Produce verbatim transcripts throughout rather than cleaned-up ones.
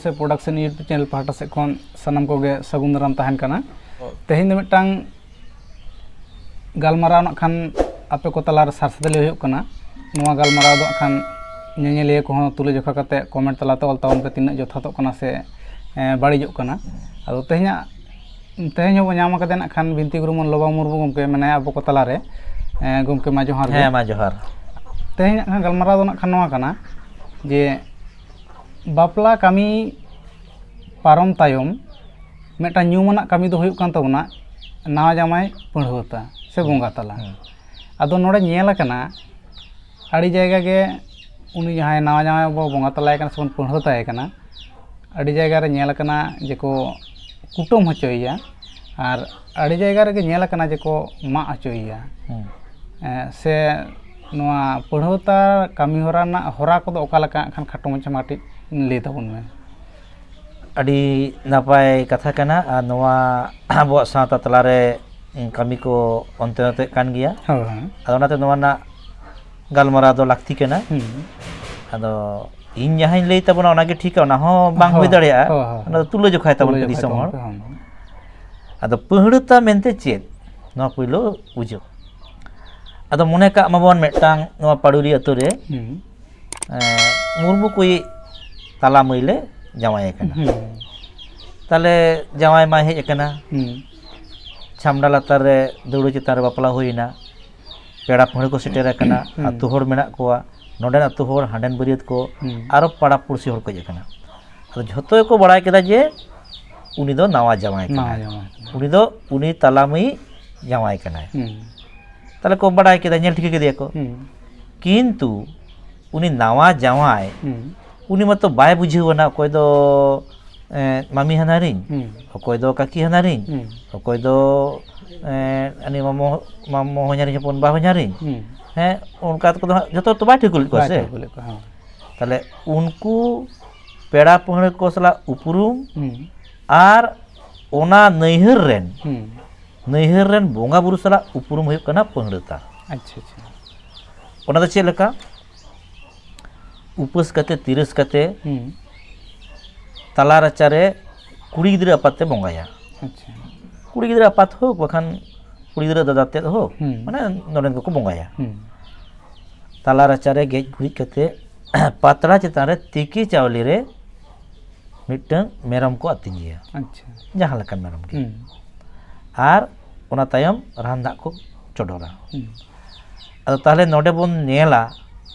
ᱥᱮ production YouTube channel ᱯᱟᱦᱴᱟ ᱥᱮᱫ ᱠᱷᱚᱱ ᱥᱟᱱᱟᱢ ᱠᱚᱜᱮ ᱥᱟᱹᱜᱩᱱ ᱫᱟᱨᱟᱢ ᱛᱟᱦᱮᱱ ᱠᱟᱱᱟ᱾ ᱛᱮᱦᱮᱧ ᱫᱚ ᱢᱤᱫᱴᱟᱝ ᱜᱟᱞᱢᱟᱨᱟᱣ ᱱᱟᱜ ᱠᱷᱟᱱ ᱟᱯᱮ ᱠᱚ ᱛᱟᱞᱟᱨᱮ ᱥᱟᱨ ᱥᱟᱫᱽᱞᱮ ᱦᱩᱭᱩᱜ ᱠᱟᱱᱟ᱾ ᱱᱚᱣᱟ ᱜᱟᱞᱢᱟᱨᱟᱣ ᱫᱚ ᱱᱟᱜ ᱠᱷᱟᱱ ᱧᱮᱧᱮᱞᱤᱭᱟᱹ ᱠᱚᱦᱚᱸ ᱛᱩᱞᱟᱹᱡᱚᱠᱷᱟ ᱠᱟᱛᱮ ᱠᱚᱢᱮᱱᱴ ᱛᱟᱞᱟᱛᱮ ᱚᱞ ᱛᱟᱵᱚᱱ ᱯᱮ, ᱛᱤᱱᱟᱹᱜ ᱡᱚᱛᱷᱟᱛᱚᱜ ᱠᱟᱱᱟ ᱥᱮ ᱮᱸ, ᱵᱟᱹᱲᱤᱡᱚᱜ ᱠᱟᱱᱟ᱾ ᱟᱫᱚ ᱛᱮᱦᱮᱧᱟᱜ ᱛᱮᱦᱮᱧ ᱦᱚᱸᱵᱚ ᱧᱟᱢ ᱟᱠᱟᱫᱟ ᱱᱟᱜ ᱠᱷᱟᱱ ᱵᱤᱱᱛᱤ ᱜᱩᱨᱩ ᱢᱚᱱ ᱞᱚᱵᱟ ᱢᱩᱨᱢᱩ ᱜᱚᱢᱠᱮ ᱢᱮᱱᱟᱭᱟ ᱟᱵᱚ ᱠᱚ ᱛᱟᱞᱟᱨᱮ᱾ ᱮᱸ, ᱜᱚᱢᱠᱮ ᱢᱟ ᱡᱚᱦᱟᱨ ᱜᱮ᱾ ᱦᱮᱸ, ᱢᱟ ᱡᱚᱦᱟᱨ᱾ ᱛᱮᱦᱮᱧᱟᱜ ᱠᱷᱟᱱ ᱜᱟᱞᱢᱟᱨᱟᱣ ᱫᱚ ᱱᱟᱜ ᱠᱷᱟᱱ ᱱᱚᱣᱟ ᱠᱟᱱᱟ ᱡᱮ ᱵᱟᱯᱞᱟ ᱠᱟᱹᱢᱤ ᱯᱟᱨᱚᱢ ᱛᱟᱭᱚᱢ ᱢᱤᱫᱴᱟᱝ ᱧᱩᱢᱟᱱᱟᱜ ᱠᱟᱹᱢᱤ ᱫᱚ ᱦᱩᱭᱩᱜ ᱠᱟᱱ ᱛᱟᱵᱚᱱᱟ ᱱᱟᱣᱟ ᱡᱟᱶᱟᱭ ᱯᱟᱹᱲᱦᱟᱹᱣᱛᱟ ᱥᱮ ᱵᱚᱸᱜᱟ ᱛᱟᱞᱟ᱾ ᱦᱮᱸ᱾ ᱟᱫᱚ ᱱᱚᱰᱮ ᱧᱮᱞ ᱟᱠᱟᱱᱟ ᱟᱹᱰᱤ ᱡᱟᱭᱜᱟ ᱜᱮ ᱩᱱᱤ ᱡᱟᱦᱟᱸᱭ ᱱᱟᱣᱟ ᱡᱟᱶᱟᱭ ᱵᱚ ᱵᱚᱸᱜᱟ ᱛᱟᱞᱟᱭ ᱠᱟᱱᱟ ᱥᱮᱵᱚᱱ ᱯᱟᱹᱲᱦᱟᱹᱣ ᱛᱟᱭ ᱠᱟᱱᱟ, ᱟᱹᱰᱤ ᱡᱟᱭᱜᱟ ᱨᱮ ᱧᱮᱞ ᱟᱠᱟᱱᱟ ᱡᱮ ᱠᱚ ᱠᱩᱴᱟᱹᱢ ᱦᱚᱪᱚᱭᱮᱭᱟ, ᱟᱨ ᱟᱹᱰᱤ ᱡᱟᱭᱜᱟ ᱨᱮᱜᱮ ᱧᱮᱞ ᱟᱠᱟᱱᱟ ᱡᱮ ᱠᱚ ᱢᱟᱜ ᱦᱚᱪᱚᱭᱮᱭᱟ᱾ ᱦᱮᱸ᱾ ᱮᱸ, ᱥᱮ ᱱᱚᱣᱟ ᱯᱟᱹᱲᱦᱟᱹᱣᱛᱟ ᱠᱟᱹᱢᱤ ᱦᱚᱨᱟ ᱨᱮᱱᱟᱜ ᱦᱚᱨᱟ ᱠᱚᱫᱚ ᱚᱠᱟ ᱞᱮᱠᱟ ᱠᱷᱟᱱ ᱠᱷᱟᱴᱚ ᱢᱟᱪᱷᱟ ᱢᱟ ᱠᱟᱹᱴᱤᱡ ᱞᱟᱹᱭ ᱛᱟᱵᱚᱱ ᱢᱮ᱾ ᱟᱹᱰᱤ ᱱᱟᱯᱟᱭ ᱠᱟᱛᱷᱟ ᱠᱟᱱᱟ, ᱟᱨ ᱱᱚᱣᱟ ᱟᱵᱚᱣᱟᱜ ᱥᱟᱶᱛᱟ ᱛᱟᱞᱟᱨᱮ ᱠᱟᱹᱢᱤ ᱠᱚ ᱚᱱᱛᱮ ᱱᱚᱛᱮᱜ ᱠᱟᱱ ᱜᱮᱭᱟ᱾ ᱦᱳᱭ, ᱦᱳᱭ᱾ ᱟᱫᱚ ᱚᱱᱟᱛᱮ ᱱᱚᱣᱟ ᱨᱮᱱᱟᱜ ᱜᱟᱞᱢᱟᱨᱟᱣ ᱫᱚ ᱞᱟᱹᱠᱛᱤ ᱠᱟᱱᱟ᱾ ᱦᱩᱸ᱾ ᱟᱫᱚ ᱤᱧ ᱡᱟᱦᱟᱸᱧ ᱞᱟᱹᱭ ᱛᱟᱵᱚᱱᱟ ᱚᱱᱟᱜᱮ ᱴᱷᱤᱠᱟ, ᱚᱱᱟ ᱦᱚᱸ ᱵᱟᱝ ᱦᱩᱭ ᱦᱳᱭ, ᱫᱟᱲᱮᱭᱟᱜᱼᱟ᱾ ᱦᱳᱭ, ᱦᱳᱭ᱾ ᱚᱱᱟ ᱫᱚ ᱛᱩᱞᱟᱹ ᱡᱚᱠᱷᱟᱭ ᱛᱟᱵᱚᱱ ᱯᱮ ᱛᱩᱞᱟᱹ ᱡᱚᱠᱷᱟᱭ ᱫᱤᱥᱚᱢ ᱦᱚᱲ᱾ ᱛᱟᱵᱚᱱ ᱯᱮ, ᱦᱳᱭ᱾ ᱟᱫᱚ ᱯᱟᱹᱦᱲᱟᱹᱛᱟ ᱢᱮᱱᱛᱮ ᱪᱮᱫ? ᱱᱚᱣᱟ ᱯᱳᱭᱞᱳ ᱵᱩᱡᱷᱟᱹᱣ᱾ ᱟᱫᱚ ᱢᱚᱱᱮ ᱠᱟᱜ ᱢᱟᱵᱚᱱ ᱢᱤᱫᱴᱟᱝ ᱱᱚᱣᱟ ᱯᱟᱲᱩᱨᱤ ᱟᱹᱛᱩ ᱨᱮ, ᱦᱩᱸ᱾ ᱮᱸ, ᱢᱩᱨᱢᱩ ᱠᱚᱭᱤᱡ ᱛᱟᱞᱟ ᱢᱟᱹᱭ ᱞᱮ ᱡᱟᱶᱟᱭ ᱟᱠᱟᱱᱟ᱾ ᱦᱩᱸ᱾ ᱛᱟᱦᱞᱮ ᱡᱟᱶᱟᱭ ᱢᱟᱭ ᱦᱮᱡ ᱟᱠᱟᱱᱟ᱾ ᱦᱩᱸ᱾ ᱪᱷᱟᱢᱰᱟ ᱞᱟᱛᱟᱨ ᱨᱮ ᱫᱟᱹᱣᱲᱟᱹ ᱪᱮᱛᱟᱱ ᱨᱮ ᱵᱟᱯᱞᱟ ᱦᱩᱭᱱᱟ᱾ ᱯᱮᱲᱟ ᱯᱟᱹᱦᱲᱟᱹ ᱠᱚ ᱥᱮᱴᱮᱨ ᱟᱠᱟᱱᱟ, ᱦᱩᱸ᱾ ᱟᱹᱛᱩ ᱦᱚᱲ ᱢᱮᱱᱟᱜ ᱠᱚᱣᱟ, ᱱᱚᱰᱮᱱ ᱟᱹᱛᱩ ᱦᱚᱲ, ᱦᱟᱸᱰᱮᱱ ᱵᱟᱹᱨᱭᱟᱹᱛ ᱠᱚ, ᱦᱩᱸ᱾ ᱟᱨᱚ ᱯᱟᱲᱟ ᱯᱩᱲᱥᱤ ᱦᱚᱲ ᱠᱚ ᱦᱮᱡ ᱟᱠᱟᱱᱟ᱾ ᱟᱫᱚ ᱡᱷᱚᱛᱚ ᱜᱮᱠᱚ ᱵᱟᱲᱟᱭ ᱠᱮᱫᱟ ᱡᱮ ᱩᱱᱤ ᱫᱚ ᱱᱟᱣᱟ ᱡᱟᱶᱟᱭ ᱠᱟᱱᱟᱭ᱾ ᱱᱟᱣᱟ ᱡᱟᱶᱟᱭ ᱠᱟᱱᱟᱭ᱾ ᱩᱱᱤ ᱫᱚ ᱩᱱᱤ ᱛᱟᱞᱟ ᱢᱟᱹᱭᱤᱡ ᱡᱟᱶᱟᱭ ᱠᱟᱱᱟᱭ᱾ ᱦᱩᱸ᱾ ᱛᱟᱦᱞᱮ ᱠᱚ ᱵᱟᱲᱟᱭ ᱠᱮᱫᱟ, ᱧᱮᱞ ᱴᱷᱤᱠᱟᱹ ᱠᱮᱫᱮᱭᱟ ᱠᱚ᱾ ᱦᱩᱸ᱾ ᱠᱤᱱᱛᱩ ᱩᱱᱤ ᱱᱟᱣᱟ ᱡᱟᱶᱟᱭ, ᱦᱩᱸ᱾ ᱩᱱᱤ ᱢᱟᱛᱚ ᱵᱟᱭ ᱵᱩᱡᱷᱟᱹᱣ ᱟᱱᱟ, ᱚᱠᱚᱭ ᱫᱚ, ᱮᱸ, ᱢᱟᱢᱤ ᱦᱟᱱᱦᱟᱨᱤᱧ, ᱦᱩᱸ᱾ ᱚᱠᱚᱭ ᱫᱚ ᱠᱟᱠᱤ ᱦᱟᱱᱦᱟᱨᱤᱧ, ᱦᱩᱸ᱾ ᱚᱠᱚᱭ ᱫᱚ, ᱮᱸ, ᱩᱱᱤ ᱢᱟᱢᱚ, ᱢᱟᱢᱚ ᱦᱚᱧᱦᱟᱨᱤᱧ ᱦᱚᱯᱚᱱ ᱵᱟ ᱦᱚᱧᱦᱟᱨᱤᱧ᱾ ᱦᱩᱸ᱾ ᱦᱮᱸ, ᱚᱱᱠᱟ ᱠᱚᱫᱚ ᱦᱟᱸᱜ ᱡᱷᱚᱛᱚ ᱛᱚ ᱵᱟᱭ ᱴᱷᱤᱠᱟᱹ ᱞᱮᱫ ᱠᱚᱣᱟ ᱵᱟᱭ ᱥᱮ᱾ ᱴᱷᱤᱠᱟᱹ ᱞᱮᱫ ᱠᱚᱣᱟ, ᱦᱮᱸ᱾ ᱛᱟᱦᱞᱮ ᱩᱱᱠᱩ ᱯᱮᱲᱟ ᱯᱟᱹᱦᱲᱟᱹ ᱠᱚ ᱥᱟᱞᱟᱜ ᱩᱯᱨᱩᱢ, ᱦᱩᱸ᱾ ᱟᱨ ᱚᱱᱟ ᱱᱟᱹᱭᱦᱟᱹᱨ ᱨᱮᱱ, ᱦᱩᱸ᱾ ᱱᱟᱹᱭᱦᱟᱹᱨ ᱨᱮᱱ ᱵᱚᱸᱜᱟ ᱵᱩᱨᱩ ᱥᱟᱞᱟᱜ ᱩᱯᱨᱩᱢ ᱦᱩᱭᱩᱜ ᱠᱟᱱᱟ ᱯᱟᱹᱦᱲᱟᱹᱛᱟ᱾ ᱟᱪᱪᱷᱟ, ᱟᱪᱪᱷᱟ᱾ ᱚᱱᱟ ᱫᱚ ᱪᱮᱫ ᱞᱮᱠᱟ? ᱩᱯᱟᱹᱥ ᱠᱟᱛᱮ, ᱛᱤᱨᱟᱹᱥ ᱠᱟᱛᱮ, ᱦᱩᱸ᱾ ᱛᱟᱞᱟ ᱨᱟᱪᱟᱨᱮ ᱠᱩᱲᱤ ᱜᱤᱫᱽᱨᱟᱹ ᱟᱯᱟᱛ ᱛᱮ ᱵᱚᱸᱜᱟᱭᱟ᱾ ᱟᱪᱪᱷᱟ᱾ ᱠᱩᱲᱤ ᱜᱤᱫᱽᱨᱟᱹ ᱟᱯᱟᱛ ᱦᱳᱠ, ᱵᱟᱠᱷᱟᱱ ᱠᱩᱲᱤ ᱜᱤᱫᱽᱨᱟᱹ ᱫᱟᱫᱟ ᱛᱮᱫ ᱦᱳᱠ, ᱦᱩᱸ᱾ ᱢᱟᱱᱮ ᱱᱚᱰᱮᱱ ᱠᱚᱠᱚ ᱵᱚᱸᱜᱟᱭᱟ᱾ ᱦᱩᱸ᱾ ᱛᱟᱞᱟ ᱨᱟᱪᱟᱨᱮ ᱜᱮᱡ ᱜᱩᱨᱤᱡ ᱠᱟᱛᱮ ᱯᱟᱛᱲᱟ ᱪᱮᱛᱟᱱ ᱨᱮ ᱛᱤᱠᱤ ᱪᱟᱣᱞᱮ ᱨᱮ ᱢᱤᱫᱴᱟᱝ ᱢᱮᱨᱚᱢ ᱠᱚ ᱟᱹᱛᱤᱧᱮᱭᱟ, ᱟᱪᱪᱷᱟ᱾ ᱡᱟᱦᱟᱸ ᱞᱮᱠᱟᱱ ᱢᱮᱨᱚᱢ ᱜᱮ᱾ ᱦᱩᱸ᱾ ᱟᱨ ᱚᱱᱟ ᱛᱟᱭᱚᱢ ᱨᱟᱱ ᱫᱟᱜ ᱠᱚ ᱪᱚᱰᱚᱨᱟ᱾ ᱦᱩᱸ᱾ ᱟᱫᱚ ᱛᱟᱦᱚᱞᱮ ᱱᱚᱰᱮ ᱵᱚᱱ ᱧᱮᱞᱟ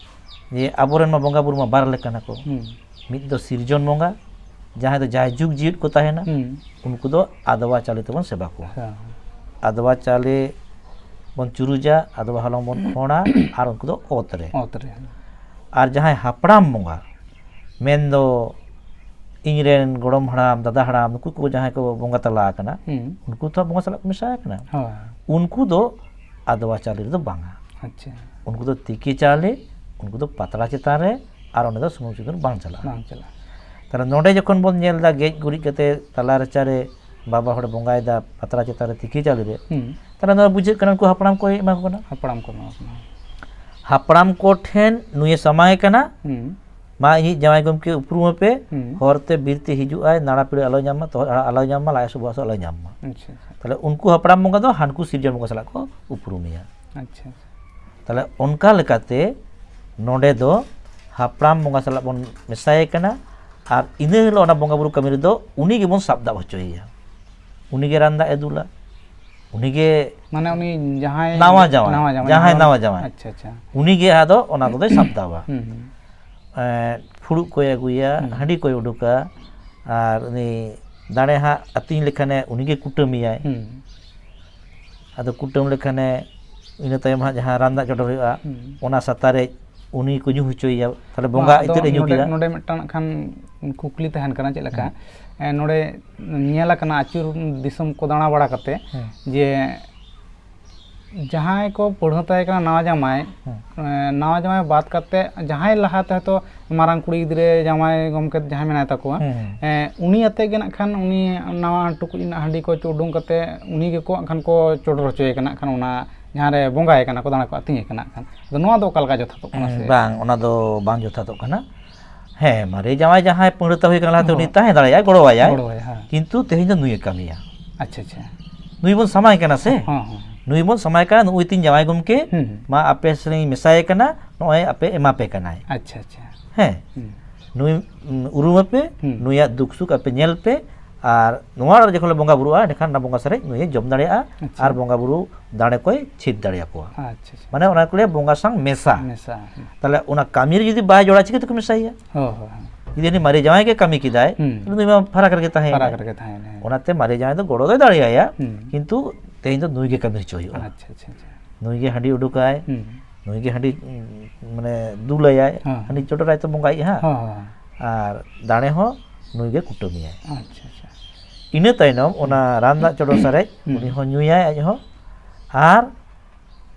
ᱡᱮ ᱟᱵᱚᱨᱮᱱ ᱢᱟ ᱵᱚᱸᱜᱟ ᱵᱩᱨᱩ ᱢᱟ ᱵᱟᱨ ᱞᱮᱠᱟᱱᱟ ᱠᱚ᱾ ᱦᱩᱸ᱾ ᱢᱤᱫ ᱫᱚ ᱥᱤᱨᱡᱚᱱ ᱵᱚᱸᱜᱟ, ᱡᱟᱦᱟᱸᱭ ᱫᱚ ᱡᱟᱭ ᱡᱩᱜᱽ ᱡᱤᱣᱤᱫ ᱠᱚ ᱛᱟᱦᱮᱱᱟ, ᱦᱩᱸ᱾ ᱩᱱᱠᱩ ᱫᱚ ᱟᱫᱣᱟ ᱪᱟᱣᱞᱮ ᱛᱮᱵᱚᱱ ᱥᱮᱵᱟ ᱠᱚᱣᱟ᱾ ᱦᱮᱸ᱾ ᱟᱫᱣᱟ ᱪᱟᱣᱞᱮ ᱵᱚᱱ ᱪᱩᱨᱩᱡᱟ, ᱟᱫᱣᱟ ᱦᱚᱞᱚᱝ ᱵᱚᱱ ᱠᱷᱚᱲᱟ, ᱟᱨ ᱩᱱᱠᱩ ᱫᱚ ᱚᱛ ᱨᱮ᱾ ᱚᱛ ᱨᱮ᱾ ᱟᱨ ᱡᱟᱦᱟᱸᱭ ᱦᱟᱯᱲᱟᱢ ᱵᱚᱸᱜᱟ, ᱢᱮᱱᱫᱚ ᱤᱧᱨᱮᱱ ᱜᱚᱲᱚᱢ ᱦᱟᱲᱟᱢ, ᱫᱟᱫᱟ ᱦᱟᱲᱟᱢ, ᱱᱩᱠᱩ ᱠᱚ ᱡᱟᱦᱟᱸᱭ ᱠᱚ ᱵᱚᱸᱜᱟ ᱛᱟᱞᱟ ᱟᱠᱟᱱᱟ, ᱦᱩᱸ᱾ ᱩᱱᱠᱩ ᱛᱚ ᱵᱚᱸᱜᱟ ᱥᱟᱞᱟᱜ ᱠᱚ ᱢᱮᱥᱟ ᱟᱠᱟᱱᱟ᱾ ᱦᱳᱭ᱾ ᱩᱱᱠᱩ ᱫᱚ ᱟᱫᱣᱟ ᱪᱟᱣᱞᱮ ᱨᱮᱫᱚ ᱵᱟᱝᱟ᱾ ᱟᱪᱪᱷᱟ᱾ ᱩᱱᱠᱩ ᱫᱚ ᱛᱤᱠᱤ ᱪᱟᱣᱞᱮ, ᱩᱱᱠᱩ ᱫᱚ ᱯᱟᱛᱲᱟ ᱪᱮᱛᱟᱱ ᱨᱮ, ᱟᱨ ᱚᱸᱰᱮ ᱫᱚ ᱥᱩᱱᱩᱢ ᱥᱤᱸᱫᱩᱨ ᱵᱟᱝ ᱪᱟᱞᱟᱜᱼᱟ᱾ ᱵᱟᱝ ᱪᱟᱞᱟᱜᱼᱟ᱾ ᱛᱟᱦᱞᱮ ᱱᱚᱰᱮ ᱡᱚᱠᱷᱚᱱ ᱵᱚᱱ ᱧᱮᱞ ᱮᱫᱟ, ᱜᱮᱡ ᱜᱩᱨᱤᱡ ᱠᱟᱛᱮ ᱛᱟᱞᱟ ᱨᱟᱪᱟᱨᱮ ᱵᱟᱵᱟ ᱦᱚᱲᱮ ᱵᱚᱸᱜᱟᱭᱮᱫᱟ ᱯᱟᱛᱲᱟ ᱪᱮᱛᱟᱱ ᱨᱮ ᱛᱤᱠᱤ ᱪᱟᱣᱞᱮ ᱨᱮ, ᱦᱩᱸ᱾ ᱛᱟᱦᱞᱮ ᱱᱚᱣᱟ ᱵᱩᱡᱷᱟᱹᱜ ᱠᱟᱱᱟ ᱩᱱᱠᱩ ᱦᱟᱯᱲᱟᱢ ᱠᱚᱭ ᱮᱢᱟ ᱠᱚ ᱠᱟᱱᱟ᱾ ᱦᱟᱯᱲᱟᱢ ᱠᱚ ᱮᱢᱟ ᱠᱚ ᱠᱟᱱᱟ᱾ ᱦᱟᱯᱲᱟᱢ ᱠᱚ ᱴᱷᱮᱱ ᱱᱩᱭᱮ ᱥᱟᱢᱟᱭ ᱠᱟᱱᱟ, ᱦᱩᱸ᱾ ᱢᱟ ᱤᱧᱤᱡ ᱡᱟᱶᱟᱭ ᱜᱚᱢᱠᱮ ᱩᱯᱨᱩᱢ ᱟᱯᱮ, ᱦᱩᱸ᱾ ᱦᱚᱨᱛᱮ ᱵᱤᱨᱛᱮ ᱦᱤᱡᱩᱜ ᱟᱭ, ᱱᱟᱲᱟ ᱯᱤᱲᱟᱹ ᱟᱞᱚᱭ ᱧᱟᱢ ᱢᱟ, ᱛᱚᱦᱚᱫ ᱦᱟᱲᱟᱜ ᱟᱞᱚᱭ ᱧᱟᱢ ᱢᱟ, ᱞᱟᱡ ᱦᱟᱹᱥᱩ ᱵᱚᱦᱚᱜ ᱦᱟᱹᱥᱩ ᱟᱞᱚᱭ ᱧᱟᱢ ᱢᱟ᱾ ᱟᱪᱪᱷᱟ, ᱟᱪᱪᱷᱟ᱾ ᱛᱟᱦᱞᱮ ᱩᱱᱠᱩ ᱦᱟᱯᱲᱟᱢ ᱵᱚᱸᱜᱟ ᱫᱚ ᱦᱟᱱᱠᱩ ᱥᱤᱨᱡᱚᱱ ᱵᱚᱸᱜᱟ ᱥᱟᱞᱟᱜ ᱠᱚ ᱩᱯᱨᱩᱢᱮᱭᱟ᱾ ᱟᱪᱪᱷᱟ, ᱟᱪᱪᱷᱟ᱾ ᱛᱟᱦᱞᱮ ᱚᱱᱠᱟ ᱞᱮᱠᱟᱛᱮ ᱱᱚᱰᱮ ᱫᱚ ᱦᱟᱯᱲᱟᱢ ᱵᱚᱸᱜᱟ ᱥᱟᱞᱟᱜ ᱵᱚᱱ ᱢᱮᱥᱟᱭᱮ ᱠᱟᱱᱟ, ᱟᱨ ᱤᱱᱟᱹ ᱦᱤᱞᱳᱜ ᱚᱱᱟ ᱵᱚᱸᱜᱟ ᱵᱩᱨᱩ ᱠᱟᱹᱢᱤ ᱨᱮᱫᱚ ᱩᱱᱤ ᱜᱮᱵᱚᱱ ᱥᱟᱵ ᱫᱟᱵ ᱦᱚᱪᱚᱭᱮᱭᱟ᱾ ᱩᱱᱤ ᱜᱮ ᱨᱟᱱ ᱫᱟᱜ ᱮ ᱫᱩᱞᱟ, ᱩᱱᱤ ᱜᱮ ᱢᱟᱱᱮ ᱩᱱᱤ ᱡᱟᱦᱟᱸᱭ ᱱᱟᱣᱟ ᱡᱟᱶᱟᱭ, ᱱᱟᱣᱟ ᱡᱟᱶᱟᱭ, ᱡᱟᱦᱟᱸᱭ ᱱᱟᱣᱟ ᱱᱟᱣᱟ ᱡᱟᱶᱟᱭ, ᱟᱪᱪᱷᱟ, ᱟᱪᱪᱷᱟ᱾ ᱩᱱᱤ ᱜᱮ ᱟᱫᱚ ᱚᱱᱟ ᱠᱚᱫᱚᱭ ᱥᱟᱵ ᱫᱟᱵᱟ᱾ ᱦᱩᱸ, ᱦᱩᱸ᱾ ᱮᱸ, ᱯᱷᱩᱲᱩᱜ ᱠᱚᱭ ᱟᱹᱜᱩᱭᱟ, ᱦᱩᱸ᱾ ᱦᱟᱺᱰᱤ ᱠᱚᱭ ᱩᱰᱩᱠᱟ, ᱟᱨ ᱩᱱᱤ ᱫᱟᱲᱮ ᱦᱟᱸᱜ ᱟᱹᱛᱤᱧ ᱞᱮᱠᱷᱟᱱᱮ ᱩᱱᱤ ᱜᱮ ᱠᱩᱴᱟᱹᱢᱮᱭᱟᱭ᱾ ᱦᱩᱸ᱾ ᱟᱫᱚ ᱠᱩᱴᱟᱹᱢ ᱞᱮᱠᱷᱟᱱᱮ ᱤᱱᱟᱹ ᱛᱟᱭᱚᱢ ᱦᱟᱸᱜ ᱡᱟᱦᱟᱸ ᱨᱟᱱ ᱫᱟᱜ ᱪᱚᱰᱚᱨ ᱦᱩᱭᱩᱜᱼᱟ, ᱦᱩᱸ᱾ ᱚᱱᱟ ᱥᱟᱛᱟᱨᱮ ᱩᱱᱤ ᱠᱚ ᱧᱩ ᱦᱚᱪᱚᱭᱮᱭᱟ᱾ ᱛᱟᱦᱞᱮ ᱵᱚᱸᱜᱟ ᱟᱫᱚ ᱤᱛᱟᱹᱫ ᱮ ᱧᱩ ᱱᱚᱰᱮ, ᱠᱮᱫᱟ᱾ ᱱᱚᱰᱮ ᱢᱤᱫᱴᱟᱝ ᱱᱟᱜ ᱠᱷᱟᱱ ᱠᱩᱠᱞᱤ ᱛᱟᱦᱮᱱ ᱠᱟᱱᱟ, ᱪᱮᱫ ᱞᱮᱠᱟ? ᱦᱩᱸ᱾ ᱮ, ᱱᱚᱰᱮ ᱧᱮᱞ ᱟᱠᱟᱱᱟ ᱟᱹᱪᱩᱨ ᱫᱤᱥᱚᱢ ᱠᱚ ᱫᱟᱬᱟ ᱵᱟᱲᱟ ᱠᱟᱛᱮ ᱦᱩᱸ᱾ ᱡᱮ ᱡᱟᱦᱟᱸᱭ ᱠᱚ ᱯᱟᱹᱲᱦᱟᱹ ᱛᱟᱦᱮᱸ ᱠᱟᱱᱟ ᱱᱟᱣᱟ ᱡᱟᱢᱟᱭ, ᱦᱩᱸ᱾ ᱮ, ᱱᱟᱣᱟ ᱡᱟᱢᱟᱭ ᱵᱟᱫ ᱠᱟᱛᱮ ᱡᱟᱦᱟᱸᱭ ᱞᱟᱦᱟᱛᱮ ᱦᱚᱭᱛᱳ ᱢᱟᱨᱟᱝ ᱠᱩᱲᱤ ᱜᱤᱫᱽᱨᱟᱹ ᱡᱟᱶᱟᱭ ᱜᱚᱢᱠᱮ ᱡᱟᱦᱟᱸᱭ ᱢᱮᱱᱟᱭ ᱛᱟᱠᱚᱣᱟ, ᱦᱩᱸ, ᱦᱩᱸ᱾ ᱮ, ᱩᱱᱤ ᱟᱛᱮ ᱜᱮ ᱱᱟᱜ ᱠᱷᱟᱱ ᱩᱱᱤ ᱱᱟᱣᱟ ᱴᱩᱠᱩᱡ ᱨᱮᱱᱟᱜ ᱦᱟᱺᱰᱤ ᱠᱚ ᱪᱩᱰᱩᱝ ᱠᱟᱛᱮ ᱩᱱᱤ ᱜᱮᱠᱚ ᱱᱟᱜ ᱠᱷᱟᱱ ᱠᱚ ᱪᱚᱰᱚᱨ ᱦᱚᱪᱚᱭᱮ ᱠᱟᱱᱟ ᱱᱟᱜ ᱠᱷᱟᱱ ᱚᱱᱟ ᱡᱟᱦᱟᱸ ᱨᱮ ᱵᱚᱸᱜᱟᱭᱮ ᱠᱟᱱᱟ ᱠᱚ, ᱫᱟᱬᱟ ᱠᱚ ᱟᱹᱛᱤᱧᱮ ᱠᱟᱱᱟ ᱱᱟᱜ ᱠᱷᱟᱱ᱾ ᱟᱫᱚ ᱱᱚᱣᱟ ᱫᱚ ᱚᱠᱟ ᱞᱮᱠᱟ ᱡᱚᱛᱷᱟᱛᱚᱜ ᱠᱟᱱᱟ ᱥᱮ? ᱵᱟᱝ, ᱚᱱᱟ ᱫᱚ ᱵᱟᱝ ᱡᱚᱛᱷᱟᱛᱚᱜ ᱠᱟᱱᱟ᱾ ᱦᱮᱸ, ᱢᱟᱨᱮ ᱡᱟᱶᱟᱭ ᱡᱟᱦᱟᱸᱭ ᱯᱟᱹᱦᱲᱟᱹ ᱛᱟᱦᱮᱸ ᱦᱩᱭ ᱠᱟᱱᱟ ᱞᱟᱦᱟᱛᱮ, ᱩᱱᱤ ᱦᱚᱸ᱾ ᱛᱟᱦᱮᱸ ᱫᱟᱲᱮᱭᱟᱜᱼᱟᱭ, ᱜᱚᱲᱚᱣᱟᱭᱟᱭ᱾ ᱜᱚᱲᱚᱣᱟᱭ, ᱦᱮᱸ᱾ ᱠᱤᱱᱛᱩ ᱛᱮᱦᱮᱧ ᱫᱚ ᱱᱩᱭᱮ ᱠᱟᱹᱢᱤᱭᱟ᱾ ᱟᱪᱪᱷᱟ, ᱟᱪᱪᱷᱟ᱾ ᱱᱩᱭ ᱵᱚᱱ ᱥᱟᱢᱟᱭ ᱠᱟᱱᱟ ᱥᱮ? ᱦᱮᱸ, ᱦᱮᱸ᱾ ᱱᱩᱭ ᱵᱚᱱ ᱥᱟᱢᱟᱭ ᱠᱟᱱᱟ, ᱱᱩᱜᱼᱩᱭ ᱛᱤᱧ ᱡᱟᱶᱟᱭ ᱜᱚᱢᱠᱮ, ᱦᱩᱸ, ᱦᱩᱸ᱾ ᱢᱟ ᱟᱯᱮ ᱥᱮᱱᱤᱧ ᱢᱮᱥᱟᱭᱮ ᱠᱟᱱᱟ, ᱱᱚᱜᱼᱚᱭ ᱟᱯᱮ ᱮᱢᱟ ᱯᱮ ᱠᱟᱱᱟᱭ᱾ ᱟᱪᱪᱷᱟ, ᱟᱪᱪᱷᱟ᱾ ᱦᱮᱸ᱾ ᱦᱩᱸ᱾ ᱱᱩᱭ, ᱩᱢ, ᱩᱨᱩᱢᱮ ᱯᱮ, ᱦᱩᱸ᱾ ᱱᱩᱭᱟᱜ ᱫᱩᱠ ᱥᱩᱠ ᱟᱯᱮ ᱧᱮᱞ ᱯᱮ, ᱟᱨ ᱱᱚᱣᱟ ᱚᱲᱟᱜ ᱨᱮ ᱡᱚᱠᱷᱚᱱ ᱞᱮ ᱵᱚᱸᱜᱟ ᱵᱩᱨᱩᱜᱼᱟ, ᱮᱸᱰᱮᱠᱷᱟᱱ ᱚᱱᱟ ᱵᱚᱸᱜᱟ ᱥᱟᱨᱮᱡ ᱱᱩᱭᱮ ᱡᱚᱢ ᱫᱟᱲᱮᱭᱟᱜᱼᱟ, ᱟᱪᱪᱷᱟ᱾ ᱟᱨ ᱵᱚᱸᱜᱟ ᱵᱩᱨᱩ ᱫᱟᱲᱮ ᱠᱚᱭ ᱪᱷᱤᱛ ᱫᱟᱲᱮᱭᱟᱠᱚᱣᱟ᱾ ᱟᱪᱪᱷᱟ, ᱟᱪᱪᱷᱟ᱾ ᱢᱟᱱᱮ ᱚᱱᱟ ᱠᱚ ᱞᱟᱹᱭᱟ ᱵᱚᱸᱜᱟ ᱥᱟᱶ ᱢᱮᱥᱟ᱾ ᱢᱮᱥᱟ, ᱦᱩᱸ᱾ ᱛᱟᱦᱞᱮ ᱚᱱᱟ ᱠᱟᱹᱢᱤ ᱨᱮ ᱡᱩᱫᱤ ᱵᱟᱭ ᱡᱚᱲᱟᱣ, ᱪᱤᱠᱟᱹ ᱛᱮᱠᱚ ᱢᱮᱥᱟᱭᱮᱭᱟ? ᱦᱳᱭ, ᱦᱳᱭ, ᱦᱳᱭ᱾ ᱡᱩᱫᱤ ᱦᱟᱹᱱᱤ ᱢᱟᱨᱮ ᱡᱟᱶᱟᱭ ᱜᱮ ᱠᱟᱹᱢᱤ ᱠᱮᱫᱟᱭ, ᱦᱩᱸ᱾ ᱛᱟᱦᱞᱮ ᱱᱩᱭ ᱢᱟ ᱯᱷᱟᱨᱟᱠ ᱨᱮᱜᱮ ᱛᱟᱦᱮᱸᱭᱮᱱᱟᱭ᱾ ᱯᱷᱟᱨᱟᱠ ᱨᱮᱜᱮ ᱛᱟᱦᱮᱸᱭᱮᱱᱟᱭ, ᱦᱮᱸ᱾ ᱚᱱᱟᱛᱮ ᱢᱟᱨᱮ ᱡᱟᱶᱟᱭ ᱫᱚ ᱜᱚᱲᱚ ᱫᱚᱭ ᱫᱟᱲᱮᱭᱟᱭᱟ, ᱦᱩᱸ᱾ ᱠᱤᱱᱛᱩ ᱛᱮᱦᱮᱧ ᱫᱚ ᱱᱩᱭ ᱜᱮ ᱠᱟᱹᱢᱤ ᱦᱚᱪᱚ ᱦᱩᱭᱩᱜᱼᱟ᱾ ᱟᱪᱪᱷᱟ, ᱟᱪᱪᱷᱟ, ᱟᱪᱪᱷᱟ᱾ ᱱᱩᱭ ᱜᱮ ᱦᱟᱺᱰᱤ ᱩᱰᱩᱠᱟᱭ, ᱦᱩᱸ᱾ ᱱᱩᱭ ᱜᱮ ᱦᱟᱺᱰᱤ, ᱩᱸ, ᱢᱟᱱᱮ ᱫᱩᱞᱟᱭᱟᱭ, ᱦᱮᱸ᱾ ᱦᱟᱺᱰᱤ ᱪᱚᱰᱚᱨᱟᱭ ᱛᱚ ᱵᱚᱸᱜᱟᱭᱤᱡ ᱦᱟᱸᱜ᱾ ᱦᱮᱸ, ᱦᱮᱸ, ᱦᱮᱸ᱾ ᱟᱨ ᱫᱟᱲᱮ ᱦᱚᱸ ᱱᱩᱭ ᱜᱮ ᱠᱩᱴᱟᱹᱢᱮᱭᱟᱭ᱾ ᱟᱪᱪᱷᱟ, ᱟᱪᱪᱷᱟ᱾ ᱤᱱᱟᱹ ᱛᱟᱭᱱᱚᱢ ᱚᱱᱟ ᱨᱟᱱ ᱫᱟᱜ ᱪᱚᱰᱚᱨ ᱥᱟᱨᱮᱡ ᱦᱩᱸ᱾ ᱩᱱᱤ ᱦᱚᱸ ᱧᱩᱭᱟᱭ ᱟᱡ ᱦᱚᱸ, ᱟᱨ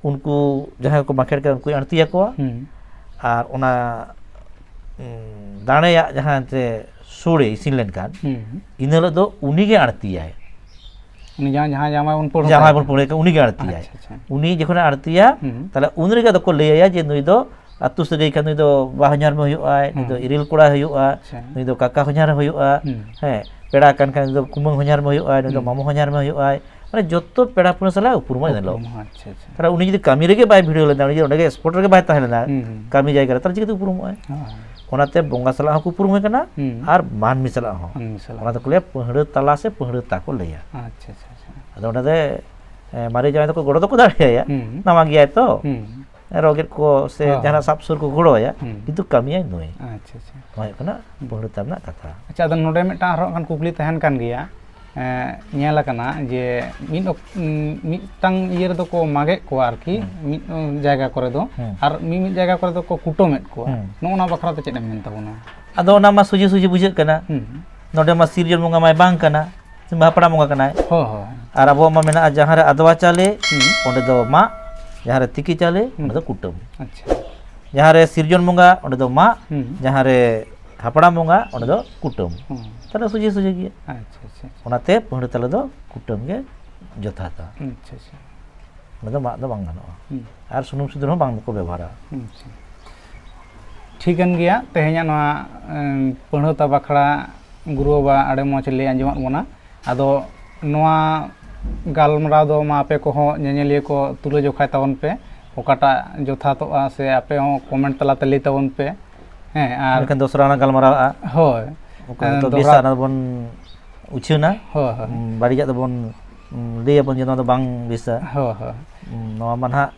ᱩᱱᱠᱩ ᱡᱟᱦᱟᱸᱭ ᱠᱚ ᱵᱟᱸᱠᱷᱮᱲ ᱠᱟᱱᱟ ᱩᱱᱠᱩᱭ ᱟᱬᱛᱤᱭᱟᱠᱚᱣᱟ᱾ ᱦᱩᱸ᱾ ᱟᱨ ᱚᱱᱟ, ᱩᱸ, ᱫᱟᱲᱮᱭᱟᱜ ᱡᱟᱦᱟᱸ ᱮᱱᱛᱮ ᱥᱳᱲᱮ ᱤᱥᱤᱱ ᱞᱮᱱᱠᱷᱟᱱ, ᱦᱩᱸ᱾ ᱤᱱᱟᱹ ᱦᱤᱞᱳᱜ ᱫᱚ ᱩᱱᱤᱜᱮ ᱟᱬᱛᱤᱭᱟᱭ᱾ ᱩᱱᱤ ᱡᱟᱦᱟᱸ, ᱡᱟᱦᱟᱸᱭ ᱡᱟᱶᱟᱭ ᱵᱚᱱ ᱯᱟᱹᱦᱲᱟᱹ ᱡᱟᱶᱟᱭ ᱠᱟᱭ ᱵᱚᱱ ᱠᱟᱱᱟ᱾ ᱯᱟᱹᱦᱲᱟᱹ ᱠᱟᱱᱟ, ᱩᱱᱤᱜᱮ ᱟᱬᱛᱤᱭᱟᱭ᱾ ᱟᱪᱪᱷᱟ, ᱟᱪᱪᱷᱟ᱾ ᱩᱱᱤ ᱡᱚᱠᱷᱚᱱᱮ ᱟᱬᱛᱤᱭᱟ, ᱦᱩᱸ᱾ ᱛᱟᱦᱞᱮ ᱩᱱ ᱨᱮᱜᱮ ᱟᱫᱚ ᱠᱚ ᱞᱟᱹᱭ ᱟᱭᱟ ᱡᱮ ᱱᱩᱭ ᱫᱚ ᱟᱹᱛᱩ ᱥᱟᱹᱜᱟᱹᱭ ᱠᱷᱟᱱ ᱱᱩᱭ ᱫᱚ ᱵᱟ ᱦᱚᱧᱦᱟᱨ ᱢᱮ ᱦᱩᱭᱩᱜᱼᱟᱭ, ᱱᱩᱭ ᱫᱚ ᱦᱩᱸ᱾ ᱤᱨᱤᱞ ᱠᱚᱲᱟ ᱦᱩᱭᱩᱜᱼᱟ, ᱟᱪᱪᱷᱟ᱾ ᱱᱩᱭ ᱫᱚ ᱠᱟᱠᱟ ᱦᱚᱧᱦᱟᱨ ᱦᱩᱭᱩᱜᱼᱟ, ᱦᱩᱸ᱾ ᱦᱮᱸ, ᱯᱮᱲᱟ ᱠᱟᱱ ᱠᱷᱟᱱ ᱱᱩᱭ ᱫᱚ ᱠᱩᱢᱟᱹᱝ ᱦᱚᱧᱦᱟᱨ ᱢᱮ ᱦᱩᱭᱩᱜᱼᱟᱭ, ᱱᱩᱭ ᱫᱚ ᱦᱩᱸ᱾ ᱢᱟᱢᱚ ᱦᱚᱧᱦᱟᱨ ᱢᱮ ᱦᱩᱭᱩᱜᱼᱟᱭ, ᱢᱟᱱᱮ ᱡᱚᱛᱚ ᱯᱮᱲᱟ ᱯᱩᱱᱟᱹ ᱥᱟᱞᱟᱜ ᱩᱯᱨᱩᱢᱚᱜ ᱮᱱ ᱦᱤᱞᱳᱜ᱾ ᱩᱯᱨᱩᱢ, ᱟᱪᱪᱷᱟ, ᱟᱪᱪᱷᱟ᱾ ᱛᱟᱦᱞᱮ ᱩᱱᱤ ᱡᱩᱫᱤ ᱠᱟᱹᱢᱤ ᱨᱮᱜᱮ ᱵᱟᱭ ᱵᱷᱤᱲᱟᱹᱣ ᱞᱮᱱᱟ, ᱩᱱᱤ ᱡᱩᱫᱤ ᱚᱸᱰᱮ ᱜᱮ spot ᱨᱮᱜᱮ ᱵᱟᱭ ᱛᱟᱦᱮᱸ ᱞᱮᱱᱟ, ᱦᱩᱸ, ᱦᱩᱸ᱾ ᱠᱟᱹᱢᱤ ᱡᱟᱭᱜᱟ ᱨᱮ, ᱛᱟᱦᱞᱮ ᱪᱤᱠᱟᱹᱛᱮ ᱩᱯᱨᱩᱢᱚᱜᱼᱟᱭ? ᱦᱳᱭ᱾ ᱚᱱᱟᱛᱮ ᱵᱚᱸᱜᱟ ᱥᱟᱞᱟᱜ ᱦᱚᱸᱠᱚ ᱩᱯᱨᱩᱢᱮ ᱠᱟᱱᱟ ᱦᱩᱸ᱾ ᱟᱨ ᱢᱟᱹᱱᱢᱤ ᱥᱟᱞᱟᱜ ᱦᱚᱸ᱾ ᱢᱟᱹᱱᱢᱤ ᱥᱟᱞᱟᱜ ᱚᱱᱟ ᱦᱚᱸ᱾ ᱫᱚᱠᱚ ᱞᱟᱹᱭᱟ ᱯᱟᱹᱦᱲᱟᱹ ᱛᱟᱞᱟ ᱥᱮ ᱯᱟᱹᱦᱲᱟᱹ ᱛᱟ ᱠᱚ ᱞᱟᱹᱭᱟ᱾ ᱟᱪᱪᱷᱟ, ᱟᱪᱪᱷᱟ, ᱟᱪᱪᱷᱟ᱾ ᱟᱫᱚ ᱚᱸᱰᱮ ᱫᱚ, ᱮ, ᱢᱟᱨᱮ ᱡᱟᱶᱟᱭ ᱫᱚᱠᱚ ᱜᱚᱲᱚ ᱫᱚᱠᱚ ᱫᱟᱲᱮᱭᱟᱭᱟ, ᱦᱩᱸ᱾ ᱱᱟᱣᱟ ᱜᱮᱭᱟᱭ ᱛᱚ᱾ ᱦᱩᱸ᱾ ᱨᱚᱜᱮᱫ ᱠᱚ ᱥᱮ ᱦᱳᱭ, ᱡᱟᱦᱟᱱᱟᱜ ᱦᱳᱭ᱾ ᱥᱟᱵ ᱥᱩᱨ ᱠᱚ ᱜᱚᱲᱚᱣᱟᱭᱟ, ᱦᱩᱸ᱾ ᱠᱤᱱᱛᱩ ᱠᱟᱹᱢᱤᱭᱟᱭ ᱱᱩᱭ᱾ ᱟᱪᱪᱷᱟ, ᱟᱪᱪᱷᱟ᱾ ᱱᱚᱣᱟ ᱦᱩᱭᱩᱜ ᱠᱟᱱᱟ ᱦᱩᱸ᱾ ᱯᱟᱹᱦᱲᱟᱹ ᱛᱟ ᱨᱮᱱᱟᱜ ᱠᱟᱛᱷᱟ᱾ ᱟᱪᱪᱷᱟ, ᱟᱫᱚ ᱱᱚᱰᱮ ᱢᱤᱫᱴᱟᱝ ᱟᱨᱦᱚᱸ ᱠᱷᱟᱱ ᱠᱩᱠᱞᱤ ᱛᱟᱦᱮᱱ ᱠᱟᱱ ᱜᱮᱭᱟ᱾ ᱮᱸ, ᱧᱮᱞ ᱟᱠᱟᱱᱟ ᱡᱮ ᱢᱤᱫ ᱚᱠ-, ᱩᱸ, ᱢᱤᱫᱴᱟᱝ ᱤᱭᱟᱹ ᱨᱮᱫᱚ ᱠᱚ ᱢᱟᱜᱮᱫ ᱠᱚᱣᱟ ᱟᱨᱠᱤ, ᱦᱩᱸ᱾ ᱢᱤᱫ, ᱩᱸ, ᱡᱟᱭᱜᱟ ᱠᱚᱨᱮ ᱫᱚ, ᱦᱩᱸ᱾ ᱟᱨ ᱢᱤᱫ, ᱢᱤᱫ ᱡᱟᱭᱜᱟ ᱠᱚᱨᱮ ᱫᱚ ᱠᱚ ᱠᱩᱴᱟᱹᱢᱮᱫ ᱠᱚᱣᱟ᱾ ᱦᱩᱸ᱾ ᱱᱚᱜᱼᱚ ᱱᱚᱣᱟ ᱵᱟᱠᱷᱨᱟ ᱛᱮ ᱪᱮᱫ ᱮᱢ ᱢᱮᱱ ᱛᱟᱵᱚᱱᱟ? ᱟᱫᱚ ᱚᱱᱟ ᱢᱟ ᱥᱚᱡᱷᱮ ᱥᱚᱡᱷᱮ ᱵᱩᱡᱷᱟᱹᱜ ᱠᱟᱱᱟ᱾ ᱦᱩᱸ᱾ ᱱᱚᱰᱮ ᱢᱟ ᱥᱤᱨᱡᱚᱱ ᱵᱚᱸᱜᱟ ᱢᱟᱭ ᱵᱟᱝ ᱠᱟᱱᱟ, ᱥᱮ ᱦᱟᱯᱲᱟᱢ ᱵᱚᱸᱜᱟ ᱠᱟᱱᱟᱭ᱾ ᱦᱳᱭ, ᱦᱳᱭ᱾ ᱟᱨ ᱟᱵᱚᱣᱟᱜ ᱢᱟ ᱢᱮᱱᱟᱜᱼᱟ, ᱡᱟᱦᱟᱸ ᱨᱮ ᱟᱫᱣᱟ ᱪᱟᱣᱞᱮ, ᱦᱩᱸ᱾ ᱚᱸᱰᱮ ᱫᱚ ᱢᱟᱜ, ᱡᱟᱦᱟᱸ ᱨᱮ ᱛᱤᱠᱤ ᱪᱟᱣᱞᱮ, ᱦᱩᱸ᱾ ᱚᱸᱰᱮ ᱫᱚ ᱠᱩᱴᱟᱹᱢ᱾ ᱟᱪᱪᱷᱟ᱾ ᱡᱟᱦᱟᱸ ᱨᱮ ᱥᱤᱨᱡᱚᱱ ᱵᱚᱸᱜᱟ, ᱚᱸᱰᱮ ᱫᱚ ᱢᱟᱜ, ᱦᱩᱸ᱾ ᱡᱟᱦᱟᱸ ᱨᱮ ᱦᱟᱯᱲᱟᱢ ᱵᱚᱸᱜᱟ, ᱚᱸᱰᱮ ᱫᱚ ᱠᱩᱴᱟᱹᱢ᱾ ᱦᱩᱸ᱾ ᱛᱟᱦᱞᱮ ᱥᱚᱡᱷᱮ ᱥᱚᱡᱷᱮ ᱜᱮᱭᱟ᱾ ᱟᱪᱪᱷᱟ, ᱟᱪᱪᱷᱟ, ᱟᱪᱪᱷᱟ᱾ ᱚᱱᱟᱛᱮ ᱯᱟᱹᱦᱲᱟᱹ ᱛᱟᱞᱟ ᱫᱚ ᱠᱩᱴᱟᱹᱢ ᱜᱮ ᱡᱚᱛᱷᱟᱛᱟ᱾ ᱟᱪᱪᱷᱟ, ᱟᱪᱪᱷᱟ᱾ ᱚᱸᱰᱮ ᱫᱚ ᱢᱟᱜ ᱫᱚ ᱵᱟᱝ ᱜᱟᱱᱚᱜᱼᱟ᱾ ᱦᱩᱸ᱾ ᱟᱨ ᱥᱩᱱᱩᱢ ᱥᱤᱸᱫᱩᱨ ᱦᱚᱸ ᱵᱟᱝ ᱠᱚ ᱵᱮᱵᱚᱦᱟᱨᱟ᱾ ᱟᱪᱪᱷᱟ᱾ ᱴᱷᱤᱠᱟᱹᱱ ᱜᱮᱭᱟ, ᱛᱮᱦᱮᱧᱟᱜ ᱱᱚᱣᱟ ᱮᱸ, ᱯᱟᱹᱲᱦᱟᱹᱛᱟ ᱵᱟᱠᱷᱲᱟ ᱜᱩᱨᱩ ᱵᱟᱵᱟ ᱟᱹᱰᱤ ᱢᱚᱡᱽ ᱞᱟᱹᱭ ᱟᱸᱡᱚᱢᱟᱫ ᱵᱚᱱᱟ᱾ ᱟᱫᱚ ᱱᱚᱣᱟ ᱜᱟᱞᱢᱟᱨᱟᱣ ᱫᱚ ᱢᱟ ᱟᱯᱮ ᱠᱚᱦᱚᱸ ᱧᱮᱧᱮᱞᱤᱭᱟᱹ ᱠᱚ ᱛᱩᱞᱟᱹ ᱡᱚᱠᱷᱟᱭ ᱛᱟᱵᱚᱱ ᱯᱮ, ᱚᱠᱟᱴᱟᱜ ᱡᱚᱛᱷᱟᱛᱚᱜᱼᱟ ᱥᱮ ᱟᱯᱮ ᱦᱚᱸ ᱠᱚᱢᱮᱱᱴ ᱛᱟᱞᱟᱛᱮ ᱞᱟᱹᱭ ᱛᱟᱵᱚᱱ ᱯᱮ᱾ ᱦᱮᱸ, ᱟᱨ ᱢᱮᱱᱠᱷᱟᱱ ᱫᱚᱥᱨᱟ ᱚᱱᱟ ᱜᱟᱞᱢᱟᱨᱟᱣᱟ᱾ ᱦᱳᱭ᱾ ᱚᱠᱟ ᱮᱸ, ᱫᱚ ᱫᱚᱦᱲᱟ ᱵᱮᱥᱟ ᱚᱱᱟ ᱫᱚᱵᱚᱱ ᱩᱪᱷᱟᱹᱱᱟ᱾ ᱦᱳᱭ, ᱦᱳᱭ᱾ ᱩᱸ, ᱵᱟᱹᱲᱤᱡᱟᱜ ᱫᱚᱵᱚᱱ, ᱩᱸ, ᱞᱟᱹᱭᱟᱵᱚᱱ ᱡᱮ ᱱᱚᱣᱟ ᱫᱚ ᱵᱟᱝ ᱵᱮᱥᱟ᱾ ᱦᱳᱭ, ᱦᱳᱭ᱾ ᱩᱸ, ᱱᱚᱣᱟ ᱢᱟ ᱱᱟᱦᱟᱜ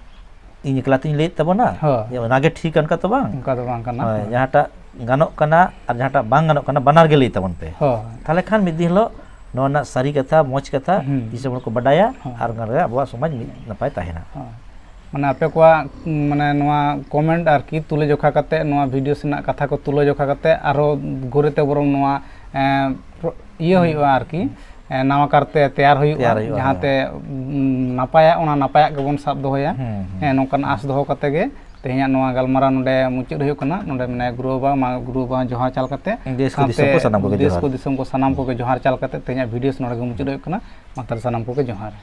ᱤᱧ ᱮᱠᱞᱟ ᱛᱤᱧ ᱞᱟᱹᱭᱮᱫ ᱛᱟᱵᱚᱱᱟ᱾ ᱦᱳᱭ᱾ ᱡᱮ ᱚᱱᱟᱜᱮ ᱴᱷᱤᱠ, ᱚᱱᱠᱟ ᱛᱚ ᱵᱟᱝ᱾ ᱚᱱᱠᱟ ᱫᱚ ᱵᱟᱝ ᱠᱟᱱᱟ᱾ ᱦᱳᱭ, ᱦᱳᱭ᱾ ᱡᱟᱦᱟᱸᱴᱟᱜ ᱜᱟᱱᱚᱜ ᱠᱟᱱᱟ ᱟᱨ ᱡᱟᱦᱟᱸᱴᱟᱜ ᱵᱟᱝ ᱜᱟᱱᱚᱜ ᱠᱟᱱᱟ, ᱵᱟᱱᱟᱨ ᱜᱮ ᱞᱟᱹᱭ ᱛᱟᱵᱚᱱ ᱯᱮ᱾ ᱦᱳᱭ᱾ ᱛᱟᱦᱚᱞᱮ ᱠᱷᱟᱱ ᱢᱤᱫ ᱫᱤᱱ ᱦᱤᱞᱳᱜ ᱱᱚᱣᱟ ᱨᱮᱱᱟᱜ ᱥᱟᱹᱨᱤ ᱠᱟᱛᱷᱟ, ᱢᱚᱡᱽ ᱠᱟᱛᱷᱟ ᱦᱩᱸ᱾ ᱫᱤᱥᱚᱢ ᱦᱚᱲ ᱠᱚ ᱵᱟᱰᱟᱭᱟ ᱦᱳᱭ᱾ ᱟᱨ ᱚᱱᱟ ᱨᱮ ᱟᱵᱚᱣᱟᱜ ᱥᱚᱢᱟᱡᱽ ᱢᱤᱫ ᱱᱟᱯᱟᱭ ᱛᱟᱦᱮᱱᱟ᱾ ᱦᱳᱭ᱾ ᱢᱟᱱᱮ ᱟᱯᱮ ᱠᱚᱣᱟᱜ, ᱢᱟᱱᱮ ᱱᱚᱣᱟ ᱠᱚᱢᱮᱱᱴ ᱟᱨᱠᱤ ᱛᱩᱞᱟᱹ ᱡᱚᱠᱷᱟ ᱠᱟᱛᱮ, ᱱᱚᱣᱟ ᱵᱷᱤᱰᱤᱭᱳ ᱨᱮᱱᱟᱜ ᱠᱟᱛᱷᱟ ᱠᱚ ᱛᱩᱞᱟᱹ ᱡᱚᱠᱷᱟ ᱠᱟᱛᱮ ᱟᱨᱦᱚᱸ ᱜᱷᱩᱨᱮ ᱛᱮ ᱵᱚᱨᱚᱝ ᱱᱚᱣᱟ, ᱮᱸ, ᱯᱨᱚ-, ᱤᱭᱟᱹ ᱦᱩᱸ᱾ ᱦᱩᱭᱩᱜᱼᱟ ᱟᱨᱠᱤ, ᱮᱸ, ᱱᱟᱣᱟ ᱠᱟᱨᱛᱮ ᱛᱮᱭᱟᱨ ᱦᱩᱭᱩᱜᱼᱟ, ᱛᱮᱭᱟᱨ ᱦᱩᱭᱩᱜᱼᱟ, ᱡᱟᱦᱟᱸᱛᱮ, ᱦᱮᱸ᱾ ᱩᱸ, ᱱᱟᱯᱟᱭᱟᱜ, ᱚᱱᱟ ᱱᱟᱯᱟᱭᱟᱜ ᱜᱮᱵᱚᱱ ᱥᱟᱵ ᱫᱚᱦᱚᱭᱟ᱾ ᱦᱩᱸ, ᱦᱩᱸ᱾ ᱦᱮᱸ, ᱱᱚᱝᱠᱟᱱ ᱟᱸᱥ ᱫᱚᱦᱚ ᱠᱟᱛᱮ ᱜᱮ ᱛᱮᱦᱮᱧᱟᱜ ᱱᱚᱣᱟ ᱜᱟᱞᱢᱟᱨᱟᱣ ᱱᱚᱰᱮ ᱢᱩᱪᱟᱹᱫ ᱦᱩᱭᱩᱜ ᱠᱟᱱᱟ᱾ ᱱᱚᱰᱮ ᱢᱮᱱᱟᱭᱟ ᱜᱩᱨᱩ ᱵᱟᱵᱟ, ᱢᱟ ᱜᱩᱨᱩ ᱵᱟᱵᱟ ᱡᱚᱦᱟᱨ ᱪᱟᱞ ᱠᱟᱛᱮ, ᱫᱮᱥ ᱠᱚ ᱥᱟᱶᱛᱮ ᱫᱤᱥᱚᱢ ᱠᱚ ᱥᱟᱱᱟᱢ ᱠᱚᱜᱮ ᱫᱮᱥ ᱡᱚᱦᱟᱨ᱾ ᱠᱚ ᱫᱤᱥᱚᱢ ᱠᱚ ᱥᱟᱱᱟᱢ ᱠᱚᱜᱮ ᱡᱚᱦᱟᱨ ᱪᱟᱞ ᱠᱟᱛᱮ ᱛᱮᱦᱮᱧᱟᱜ ᱵᱷᱤᱰᱤᱭᱳ ᱱᱚᱰᱮ ᱜᱮ ᱢᱩᱪᱟᱹᱫ ᱦᱩᱭᱩᱜ ᱠᱟᱱᱟ᱾ ᱢᱟ ᱛᱟᱦᱞᱮ ᱥᱟᱱᱟᱢ ᱠᱚᱜᱮ ᱡᱚᱦᱟᱨ᱾